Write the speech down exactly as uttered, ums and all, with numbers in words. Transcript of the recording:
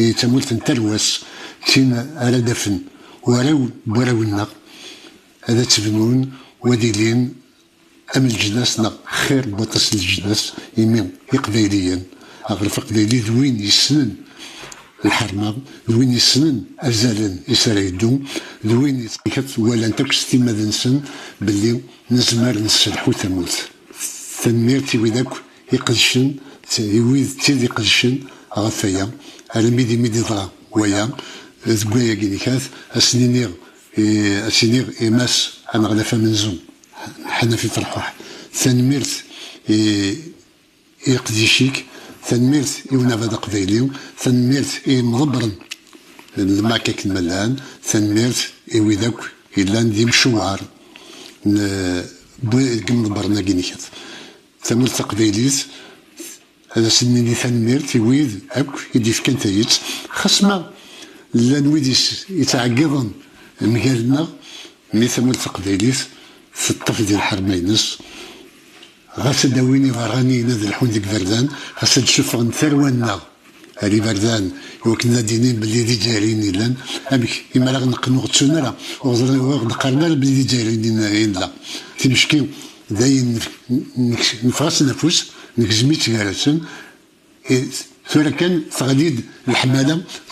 i tamurt n tarwa-s, d tin ara d-afen warraw n warraw-nneɣ, ad tt-bnun, u ad ilin am leǧnas neɣ xir n waṭas n leǧnas, imi Iqbayliyen, aɣref aqbayli d win yessnen lḥerma, d win yessnen azalen i s ara yeddu, d win yettwalan akk s timmad-nsen belli nezmer nesselḥu tamurt. Tanemmirt i wid akk iqedcen, i wid d tid iqedcen ɣef waya, armi d imi d-yeḍra waya, deg wayagi n kat, ad s-niniɣ, i, ad s-iniɣ i Mass aneɣlaf amenzu, Ḥanafi Ferḥuḥ, tanemmirt i, i leqdic-ik, tanemmirt i unabaḍ aqbayli, tanemmirt i yimḍebbren n lmakak n Mallan, tanemmirt i wid akk yellan d imcuwar n, n, deg imḍebbren-agi n kat. Tamurt taqbaylit, ad asen-nini tanemmirt i wid akk i d-yefkan tayet, xas ma llan wid is-, yettɛeggiḍen mgal-nneɣ, mi tamurt taqbaylit teṭṭef di lḥerma-ines, ɣas ad d-awin iberraniyen ad lḥun deg iberdan, ɣas ad d-suffɣen tarwa-nneɣ ar iberdan, i wakken ad d-inin belli d izzayriyen i llan. Amek imi ara ɣ-neqqen ur ɣ-ttun ara, ur ɣ-, ur ɣ-d-qqaren ara belli d izzayriyen i nella? Timecki d ayen nef-, nef-, neffeɣ-asen afus, negzem-itt gar-asen. I, tura kan teɣli-d leḥmala, d